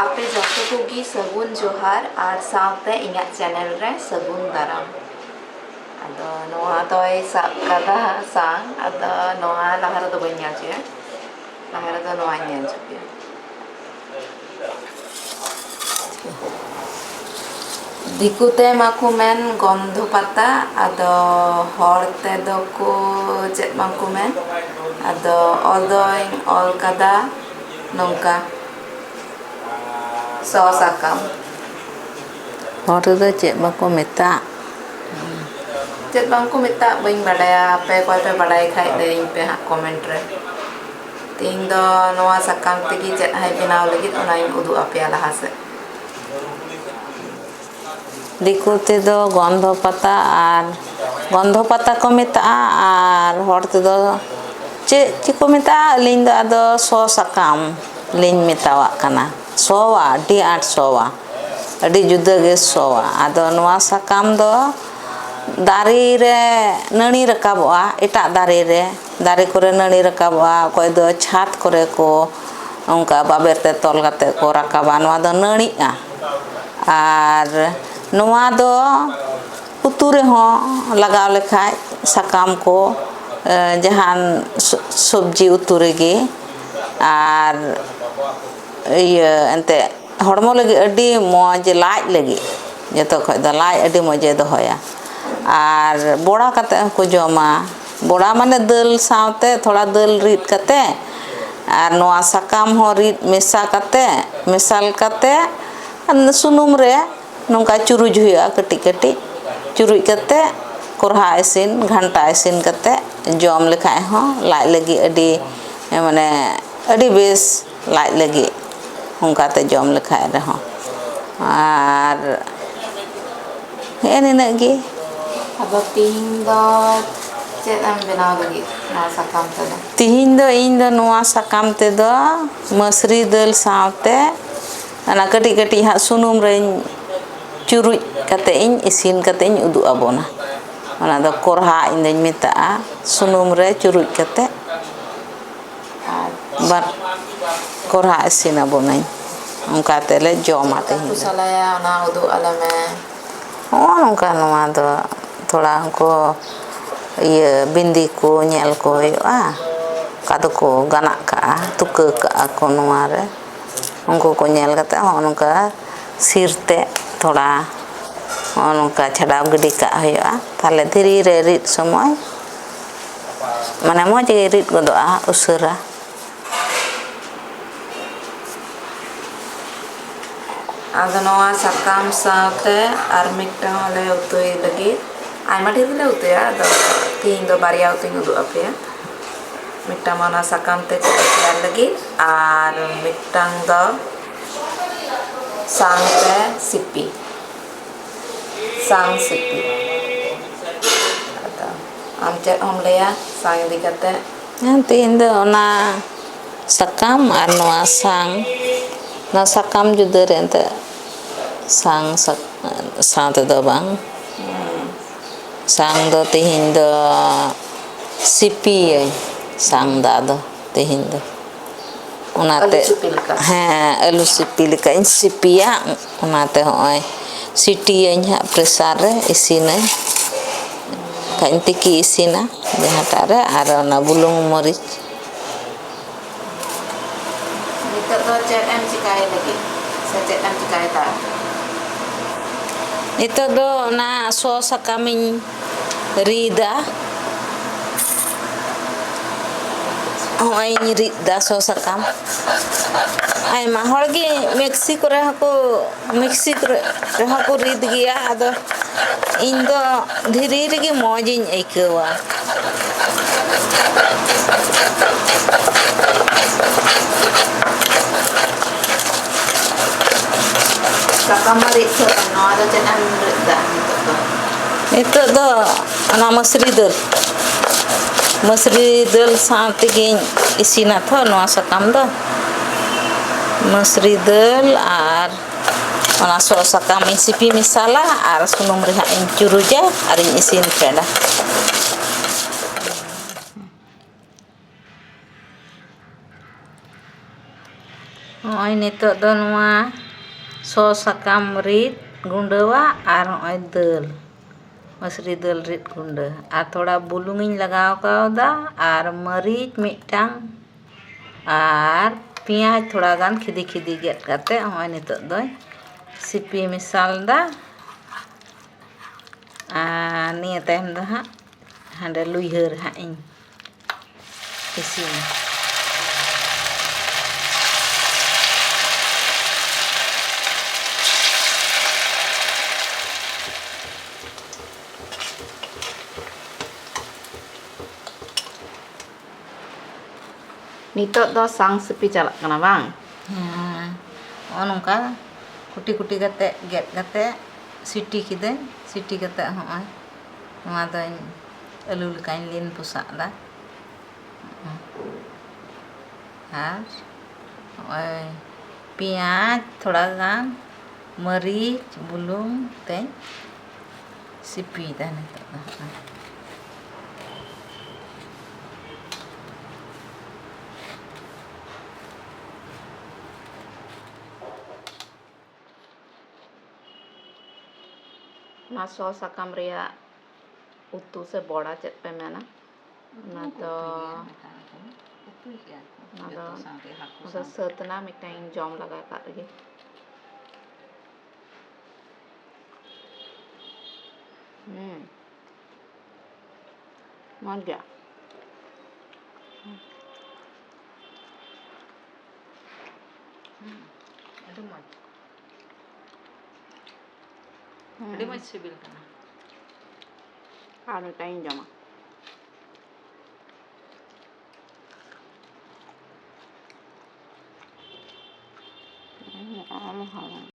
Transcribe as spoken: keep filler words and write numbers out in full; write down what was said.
ᱟᱯᱮ ᱡᱚᱛᱚ ᱠᱚᱜᱮ ᱥᱟᱹᱜᱩᱱ ᱡᱚᱦᱟᱨ ᱟᱨ ᱥᱟᱶᱛᱮ ᱤᱧᱟᱹᱜ ᱪᱮᱱᱮᱞ ᱨᱮ ᱥᱟᱹᱜᱩᱱ ᱫᱟᱨᱟᱢ᱾ ᱟᱫᱚ ᱱᱚᱣᱟ ᱫᱚᱭ ᱥᱟᱵ ᱠᱟᱫᱟ ᱥᱟᱝ, ᱟᱫᱚ ᱱᱚᱣᱟ ᱞᱟᱦᱟ ᱨᱮᱫᱚ ᱵᱟᱹᱧ ᱧᱮᱞ ᱦᱚᱪᱚᱭᱟ, ᱞᱟᱦᱟ ᱨᱮᱫᱚ ᱱᱚᱣᱟᱧ ᱧᱮᱞ ᱦᱚᱪᱚ ᱯᱮᱭᱟ᱾ ᱫᱤᱠᱩ ᱛᱮ ᱢᱟᱠᱚ ᱢᱮᱱ ᱜᱚᱱᱫᱷᱚ ᱯᱟᱛᱟ, ᱟᱫᱚ ᱦᱚᱲ ᱛᱮᱫᱚ ᱠᱚ ᱪᱮᱫ ᱵᱟᱝᱠᱚ ᱢᱮᱱ, ᱟᱫᱚ ᱚᱞ ᱫᱚᱧ ᱚᱞ ᱠᱟᱫᱟ ᱱᱚᱝᱠᱟ, ᱥᱚ ᱥᱟᱠᱟᱢ᱾ ᱦᱚᱲ ᱛᱮᱫᱚ ᱪᱮᱫ ᱵᱟᱠᱚ ᱢᱮᱛᱟᱜ? ᱪᱮᱫ ᱵᱟᱝᱠᱚ ᱢᱮᱛᱟᱜ ᱵᱟᱹᱧ ᱵᱟᱰᱟᱭᱟ, ᱟᱯᱮ ᱚᱠᱚᱭ ᱯᱮ ᱵᱟᱰᱟᱭ ᱠᱷᱟᱡ ᱞᱟᱹᱭᱟᱹᱧ ᱯᱮ ᱦᱟᱸᱜ ᱠᱚᱢᱮᱱᱴ ᱨᱮ᱾ ᱛᱮᱦᱮᱧ ᱫᱚ ᱱᱚᱣᱟ ᱥᱟᱠᱟᱢ ᱛᱮᱜᱮ ᱪᱮᱫ ᱦᱟᱸᱜ ᱵᱮᱱᱟᱣ ᱞᱟᱹᱜᱤᱫ, ᱚᱱᱟᱧ ᱩᱫᱩᱜ ᱟᱯᱮᱭᱟ ᱞᱟᱦᱟ ᱥᱮᱫ᱾ ᱫᱤᱠᱩ ᱛᱮᱫᱚ ᱜᱚᱱᱫᱷᱚ ᱯᱟᱛᱟ ᱟᱨ ᱜᱚᱱᱫᱷᱚ ᱯᱟᱛᱟ ᱠᱚ ᱢᱮᱛᱟᱜᱼᱟ, ᱟᱨ ᱦᱚᱲ ᱛᱮᱫᱚ ᱪᱮᱫ ᱪᱚᱠᱚ ᱢᱮᱛᱟᱜᱼᱟ, ᱟᱹᱞᱤᱧ ᱫᱚ ᱟᱫᱚ ᱥᱚ ᱥᱟᱠᱟᱢ ᱞᱤᱧ ᱢᱮᱛᱟᱣᱟᱜ ᱠᱟᱱᱟ᱾ ᱥᱚᱣᱟ, ᱟᱹᱰᱤ ᱟᱸᱴ ᱥᱚᱣᱟ, ᱟᱹᱰᱤ ᱡᱩᱫᱟᱹ ᱜᱮ ᱥᱚᱣᱟ᱾ ᱟᱫᱚ ᱱᱚᱣᱟ ᱥᱟᱠᱟᱢ ᱫᱚ ᱫᱟᱨᱮ ᱨᱮ ᱱᱟᱹᱲᱤ ᱨᱟᱠᱟᱵᱚᱜᱼᱟ, ᱮᱴᱟᱜ ᱫᱟᱨᱮ ᱨᱮ, ᱫᱟᱨᱮ ᱠᱚᱨᱮ ᱱᱟᱹᱲᱤ ᱨᱟᱠᱟᱵᱚᱜᱼᱟ, ᱚᱠᱚᱭ ᱫᱚ ᱪᱷᱟᱫᱽ ᱠᱚᱨᱮ ᱠᱚ ᱚᱱᱠᱟ ᱵᱟᱵᱮᱨ ᱛᱮ ᱛᱚᱞ ᱠᱟᱛᱮ ᱠᱚ ᱨᱟᱠᱟᱵᱟ, ᱱᱚᱣᱟ ᱫᱚ ᱱᱟᱹᱲᱤᱜᱼᱟ᱾ ᱟᱨ ᱱᱚᱣᱟ ᱫᱚ ᱩᱛᱩ ᱨᱮᱦᱚᱸ ᱞᱟᱜᱟᱣ ᱞᱮᱠᱷᱟᱡ, ᱥᱟᱠᱟᱢ ᱠᱚ, ᱮ, ᱡᱟᱦᱟᱱ ᱥᱚ-, ᱥᱚᱵᱽᱡᱤ ᱩᱛᱩ ᱨᱮᱜᱮ, ᱟᱨ ᱤᱭᱟᱹ ᱮᱱᱛᱮᱫ ᱦᱚᱲᱢᱚ ᱞᱟᱹᱜᱤᱫ ᱟᱹᱰᱤ ᱢᱚᱡᱽ, ᱞᱟᱡ ᱞᱟᱹᱜᱤᱫ, ᱡᱚᱛᱚ ᱠᱷᱚᱡ ᱫᱚ ᱞᱟᱡ ᱟᱹᱰᱤ ᱢᱚᱡᱮ ᱫᱚᱦᱚᱭᱟ᱾ ᱟᱨ ᱵᱚᱲᱟ ᱠᱟᱛᱮ ᱦᱚᱸᱠᱚ ᱡᱚᱢᱟ᱾ ᱵᱚᱲᱟ ᱢᱟᱱᱮ ᱫᱟᱹᱞ ᱥᱟᱶᱛᱮ ᱛᱷᱚᱲᱟ ᱫᱟᱹᱞ ᱨᱤᱫ ᱠᱟᱛᱮ, ᱟᱨ ᱱᱚᱣᱟ ᱥᱟᱠᱟᱢ ᱦᱚᱸ ᱨᱤᱫ ᱢᱮᱥᱟ ᱠᱟᱛᱮ, ᱢᱮᱥᱟᱞ ᱠᱟᱛᱮ, ᱥᱩᱱᱩᱢ ᱨᱮ ᱱᱚᱝᱠᱟ ᱪᱩᱨᱩᱡ ᱦᱩᱭᱩᱜᱼᱟ ᱠᱟᱹᱴᱤᱡ ᱠᱟᱹᱴᱤᱡ᱾ ᱪᱩᱨᱩᱡ ᱠᱟᱛᱮ ᱠᱚᱨᱦᱟ ᱤᱥᱤᱱ, ᱜᱷᱟᱱᱴᱟ ᱤᱥᱤᱱ ᱠᱟᱛᱮ ᱡᱚᱢ ᱞᱮᱠᱷᱟᱡ ᱦᱚᱸ ᱞᱟᱡ ᱞᱟᱹᱜᱤᱫ ᱟᱹᱰᱤ, ᱢᱟᱱᱮ, ᱟᱹᱰᱤ ᱵᱮᱥ ᱞᱟᱡ ᱞᱟᱹᱜᱤᱫ᱾ ᱚᱱᱠᱟᱛᱮ ᱡᱚᱢ ᱞᱮᱠᱷᱟᱡ ᱨᱮᱦᱚᱸ᱾ ᱟᱨ ᱦᱮᱸ, ᱱᱤᱱᱟᱹᱜ ᱜᱮ᱾ ᱟᱫᱚ ᱛᱤᱦᱤᱧ ᱫᱚ ᱪᱮᱫ ᱮᱢ ᱵᱮᱱᱟᱣ ᱞᱟᱹᱜᱤᱫ ᱱᱚᱣᱟ ᱥᱟᱠᱟᱢ ᱛᱮᱫᱚ? ᱛᱤᱦᱤᱧ ᱫᱚ ᱤᱧ ᱫᱚ ᱱᱚᱣᱟ ᱥᱟᱠᱟᱢ ᱛᱮᱫᱚ ᱢᱟᱹᱥᱨᱤ ᱫᱟᱹᱞ ᱥᱟᱶᱛᱮ ᱚᱱᱟ ᱠᱟᱹᱴᱤᱡ ᱠᱟᱹᱴᱤᱡ ᱦᱟᱸᱜ ᱥᱩᱱᱩᱢ ᱨᱮᱧ ᱪᱩᱨᱩᱡ ᱠᱟᱛᱮ ᱤᱧ ᱤᱥᱤᱱ ᱠᱟᱛᱮ ᱤᱧ ᱩᱫᱩᱜ ᱟᱵᱚᱱᱟ᱾ ᱚᱱᱟ ᱫᱚ ᱠᱚᱨᱦᱟ ᱤᱧ ᱫᱚᱧ ᱢᱮᱛᱟᱜᱼᱟ, ᱥᱩᱱᱩᱢ ᱨᱮ ᱪᱩᱨᱩᱡ ᱠᱟᱛᱮ᱾ ᱟᱨ ᱵᱟᱨ ᱠᱚᱨᱦᱟ ᱤᱥᱤᱱ ᱟᱵᱚᱱᱟᱹᱧ᱾ ᱚᱱᱠᱟ ᱛᱮᱞᱮ ᱡᱚᱢᱟ ᱛᱮᱦᱮᱧ ᱫᱚ᱾ ᱥᱟᱞᱟᱭᱟ, ᱚᱱᱟ ᱩᱫᱩᱜ ᱟᱞᱮ ᱢᱮ᱾ ᱦᱚᱸᱜᱼᱚ ᱱᱚᱝᱠᱟ, ᱱᱚᱣᱟ ᱫᱚ ᱛᱷᱚᱲᱟ ᱩᱱᱠᱩ ᱤᱭᱟᱹ ᱵᱤᱱᱫᱤ ᱠᱚ ᱧᱮᱞ ᱠᱚ ᱦᱩᱭᱩᱜᱼᱟ, ᱚᱠᱟ ᱫᱚᱠᱚ ᱜᱟᱱᱟᱜ ᱠᱟᱜᱼᱟ, ᱛᱩᱠᱟᱹ ᱠᱟᱜᱼᱟ ᱠᱚ ᱱᱚᱣᱟ ᱨᱮ᱾ ᱩᱱᱠᱩ ᱠᱚ ᱧᱮᱞ ᱠᱟᱛᱮ ᱦᱚᱸᱜᱼᱚ ᱱᱚᱝᱠᱟ ᱥᱤᱨ ᱛᱮ ᱛᱷᱚᱲᱟ ᱦᱚᱸᱜᱼᱚ ᱱᱚᱝᱠᱟ ᱪᱷᱟᱰᱟᱣ ᱜᱤᱰᱤ ᱠᱟᱜ ᱦᱩᱭᱩᱜᱼᱟ᱾ ᱛᱟᱦᱞᱮ ᱫᱷᱤᱨᱤ ᱨᱮ ᱨᱤᱫ ᱥᱚᱢᱚᱭ ᱢᱟᱱᱮ ᱢᱚᱡᱽ ᱜᱮ ᱨᱤᱫ ᱜᱚᱫᱚᱜᱼᱟ ᱩᱥᱟᱹᱨᱟ᱾ ᱟᱫᱚ ᱱᱚᱣᱟ ᱥᱟᱠᱟᱢ ᱥᱟᱶᱛᱮ ᱟᱨ ᱢᱤᱫᱴᱟᱝ ᱞᱮ ᱩᱛᱩᱭ ᱞᱟᱹᱜᱤᱫ᱾ ᱟᱭᱢᱟ ᱰᱷᱮᱨ ᱜᱮᱞᱮ ᱩᱛᱩᱭᱟ, ᱟᱫᱚ ᱛᱤᱦᱤᱧ ᱫᱚ ᱵᱟᱨᱭᱟ ᱩᱛᱩᱧ ᱩᱫᱩᱜ ᱟᱯᱮᱭᱟ᱾ ᱢᱤᱫᱴᱟᱝ ᱢᱟ ᱚᱱᱟ ᱥᱟᱠᱟᱢ ᱛᱮ ᱪᱮᱫ ᱛᱮᱭᱟᱨ ᱞᱟᱹᱜᱤᱫ, ᱟᱨ ᱢᱤᱫᱴᱟᱝ ᱫᱚ ᱥᱟᱝ ᱛᱮ ᱥᱤᱯᱤ, ᱥᱟᱝ ᱥᱤᱯᱤ᱾ ᱟᱫᱚ ᱟᱢ ᱪᱮᱫ ᱮᱢ ᱞᱟᱹᱭᱟ ᱥᱟᱝ ᱤᱫᱤ ᱠᱟᱛᱮ? ᱦᱮᱸ, ᱛᱮᱦᱮᱧ ᱫᱚ ᱚᱱᱟ ᱥᱟᱠᱟᱢ ᱟᱨ ᱱᱚᱣᱟ ᱥᱟᱝ, ᱱᱚᱣᱟ ᱥᱟᱠᱟᱢ ᱡᱩᱫᱟᱹ ᱨᱮ ᱮᱱᱛᱮᱫ ᱥᱟᱝ ᱥᱟᱠ-, ᱥᱟᱶ ᱛᱮᱫᱚ ᱵᱟᱝ᱾ ᱥᱟᱝ ᱫᱚ ᱛᱮᱦᱮᱧ ᱫᱚ ᱥᱤᱯᱤᱭᱟᱹᱧ, ᱥᱟᱝ ᱫᱚ ᱟᱫᱚ ᱛᱮᱦᱮᱧ ᱫᱚ᱾ ᱚᱱᱟᱛᱮ ᱟᱹᱞᱩ ᱥᱤᱯᱤ ᱞᱮᱠᱟ᱾ ᱦᱮᱸ, ᱟᱹᱞᱩ ᱥᱤᱯᱤ ᱞᱮᱠᱟᱧ ᱥᱤᱯᱤᱭᱟ᱾ ᱚᱱᱟᱛᱮ ᱦᱚᱸᱜᱼᱚᱭ ᱥᱤᱴᱤᱭᱟᱹᱧ ᱦᱟᱸᱜ ᱯᱨᱮᱥᱟᱨ ᱨᱮ, ᱤᱥᱤᱱᱟᱹᱧ᱾ ᱠᱷᱟᱡ ᱤᱧ ᱛᱤᱠᱤ ᱤᱥᱤᱱᱟ ᱡᱟᱦᱟᱸᱴᱟᱜ ᱨᱮ, ᱟᱨ ᱚᱱᱟ ᱵᱩᱞᱩᱝ ᱢᱟᱹᱨᱤᱪ᱾ ᱱᱤᱛᱚᱜ ᱫᱚ ᱪᱮᱫ ᱮᱢ ᱪᱤᱠᱟᱭ ᱞᱟᱹᱜᱤᱫ ᱥᱮ ᱪᱮᱫ ᱮᱢ ᱪᱤᱠᱟᱭᱮᱫᱟ? ᱱᱤᱛᱚᱜ ᱫᱚ ᱚᱱᱟ ᱥᱚ ᱥᱟᱠᱟᱢᱤᱧ ᱨᱤᱫᱟ᱾ ᱦᱚᱸᱜᱼᱚᱭ ᱤᱧ ᱨᱤᱫ ᱫᱟ ᱥᱚ ᱥᱟᱠᱟᱢ᱾ ᱟᱭᱢᱟ ᱦᱚᱲ ᱜᱮ ᱢᱤᱠᱥᱤ ᱠᱚᱨᱮ ᱦᱚᱸᱠᱚ, ᱢᱤᱠᱥᱤ ᱠᱚᱨᱮ ᱨᱮᱦᱚᱸ ᱠᱚ ᱨᱤᱫ ᱜᱮᱭᱟ, ᱟᱫᱚ ᱤᱧ ᱫᱚ ᱫᱷᱤᱨᱤ ᱨᱮᱜᱮ ᱢᱚᱡᱽ ᱤᱧ ᱟᱹᱭᱠᱟᱹᱣᱟ᱾ ᱥᱟᱠᱟᱢ ᱢᱟ ᱨᱤᱫ ᱥᱟᱹᱛ ᱮᱱ, ᱱᱚᱣᱟ ᱫᱚ ᱪᱮᱫ ᱮᱢ ᱨᱤᱫ ᱫᱟ ᱱᱤᱛᱚᱜ ᱫᱚ? ᱱᱤᱛᱚᱜ ᱫᱚ ᱚᱱᱟ ᱢᱟᱹᱥᱨᱤ ᱫᱟᱹᱞ, ᱢᱟᱹᱥᱨᱤ ᱫᱟᱹᱞ ᱥᱟᱶ ᱛᱮᱜᱮᱧ ᱤᱥᱤᱱᱟ ᱛᱷᱚ ᱱᱚᱣᱟ ᱥᱟᱠᱟᱢ ᱫᱚ᱾ ᱢᱟᱹᱥᱨᱤ ᱫᱟᱹᱞ ᱟᱨ ᱚᱱᱟ ᱥᱚ ᱥᱟᱠᱟᱢ ᱤᱧ ᱥᱤᱯᱤ ᱢᱮᱥᱟᱞᱟ ᱟᱨ ᱥᱩᱱᱩᱢ ᱨᱮ ᱦᱟᱸᱜ ᱤᱧ ᱪᱩᱨᱩᱡᱟ ᱟᱨᱤᱧ ᱤᱥᱤᱱ ᱯᱷᱮᱰᱟ᱾ ᱱᱚᱜᱼᱚᱭ ᱱᱤᱛᱚᱜ ᱫᱚ ᱱᱚᱣᱟ ᱥᱚ ᱥᱟᱠᱟᱢ ᱨᱤᱫ ᱜᱩᱸᱰᱟᱹᱣᱟᱜ ᱟᱨ ᱱᱚᱜᱼᱚᱭ ᱫᱟᱹᱞ, ᱢᱟᱹᱥᱨᱤ ᱫᱟᱹᱞ ᱨᱤᱫ ᱜᱩᱸᱰᱟᱹ, ᱟᱨ ᱛᱷᱚᱲᱟ ᱵᱩᱞᱩᱝ ᱤᱧ ᱞᱟᱜᱟᱣ ᱠᱟᱣᱫᱟ, ᱟᱨ ᱢᱟᱹᱨᱤᱪ ᱢᱤᱫᱴᱟᱝ, ᱟᱨ ᱯᱮᱸᱭᱟᱡᱽ ᱛᱷᱚᱲᱟ ᱜᱟᱱ ᱠᱷᱤᱫᱤ ᱠᱷᱤᱫᱤ ᱜᱮᱫ ᱠᱟᱛᱮ ᱱᱚᱜᱼᱚᱭ ᱱᱤᱛᱚᱜ ᱫᱚᱧ ᱥᱤᱯᱤ ᱢᱮᱥᱟᱞ ᱫᱟ᱾ ᱟᱨ ᱱᱤᱭᱟᱹ ᱛᱟᱭᱚᱢ ᱫᱚ ᱦᱟᱸᱜ ᱦᱟᱸᱰᱮ ᱞᱩᱭᱦᱟᱹ ᱨᱮ ᱦᱟᱸᱜ ᱤᱧ ᱤᱥᱤᱱᱟ᱾ ᱱᱤᱛᱚᱜ ᱫᱚ ᱥᱟᱝ ᱥᱤᱯᱤ ᱪᱟᱞᱟᱜ ᱠᱟᱱᱟ, ᱵᱟᱝ? ᱦᱮᱸ, ᱱᱚᱜᱼᱚ ᱱᱚᱝᱠᱟ ᱠᱩᱴᱤ ᱠᱩᱴᱤ ᱠᱟᱛᱮ ᱜᱮᱫ ᱠᱟᱛᱮ ᱥᱤᱴᱤ ᱠᱤᱫᱟᱹᱧ᱾ ᱥᱤᱴᱤ ᱠᱟᱛᱮ ᱦᱚᱸᱜᱼᱚᱭ ᱱᱚᱣᱟ ᱫᱚᱧ ᱟᱹᱞᱩ ᱞᱮᱠᱟᱧ ᱞᱤᱱ ᱯᱚᱥᱟᱜ ᱫᱟ᱾ ᱟᱨ ᱱᱚᱜᱼᱚᱭ ᱯᱮᱸᱭᱟᱡᱽ ᱛᱷᱚᱲᱟ ᱜᱟᱱ, ᱢᱟᱹᱨᱤᱪ, ᱵᱩᱞᱩᱝ ᱛᱮᱧ ᱥᱤᱯᱤᱭᱮᱫᱟ ᱱᱤᱛᱚᱜ ᱫᱚ᱾ ᱚᱱᱟ ᱥᱚ ᱥᱟᱠᱟᱢ ᱨᱮᱭᱟᱜ ᱩᱛᱩ ᱥᱮ ᱵᱚᱲᱟ ᱪᱮᱫ ᱯᱮ ᱢᱮᱱᱟ? ᱚᱱᱟ ᱩᱛᱩ ᱫᱚ ᱠᱚ ᱩᱛᱩᱭ ᱜᱮᱭᱟ, ᱢᱮᱛᱟᱜ ᱟᱠᱚ᱾ ᱩᱛᱩᱭ ᱜᱮᱭᱟ ᱠᱚ, ᱚᱱᱟ ᱡᱚᱛᱚ ᱫᱚ, ᱥᱟᱶᱛᱮ ᱦᱟᱹᱠᱩ ᱚᱱᱟ ᱫᱚ ᱥᱟᱶᱛᱮ᱾ ᱥᱟᱹᱛ ᱮᱱᱟ, ᱢᱤᱫᱴᱟᱝ ᱤᱧ ᱡᱚᱢ ᱞᱟᱜᱟ ᱠᱟᱜ ᱞᱮᱜᱮ᱾ ᱦᱩᱸ, ᱢᱚᱡᱽ ᱜᱮᱭᱟ᱾ ᱦᱩᱸ, ᱟᱹᱰᱤ ᱢᱚᱡᱽ᱾ ᱦᱩᱸ᱾ ᱟᱹᱰᱤ ᱢᱚᱡᱽ ᱥᱤᱵᱤᱞ ᱠᱟᱱᱟ᱾ ᱟᱨ ᱢᱤᱫᱴᱟᱝ ᱤᱧ ᱡᱚᱢᱟ᱾ ᱦᱩᱸ, ᱟᱨ ᱦᱚᱸ᱾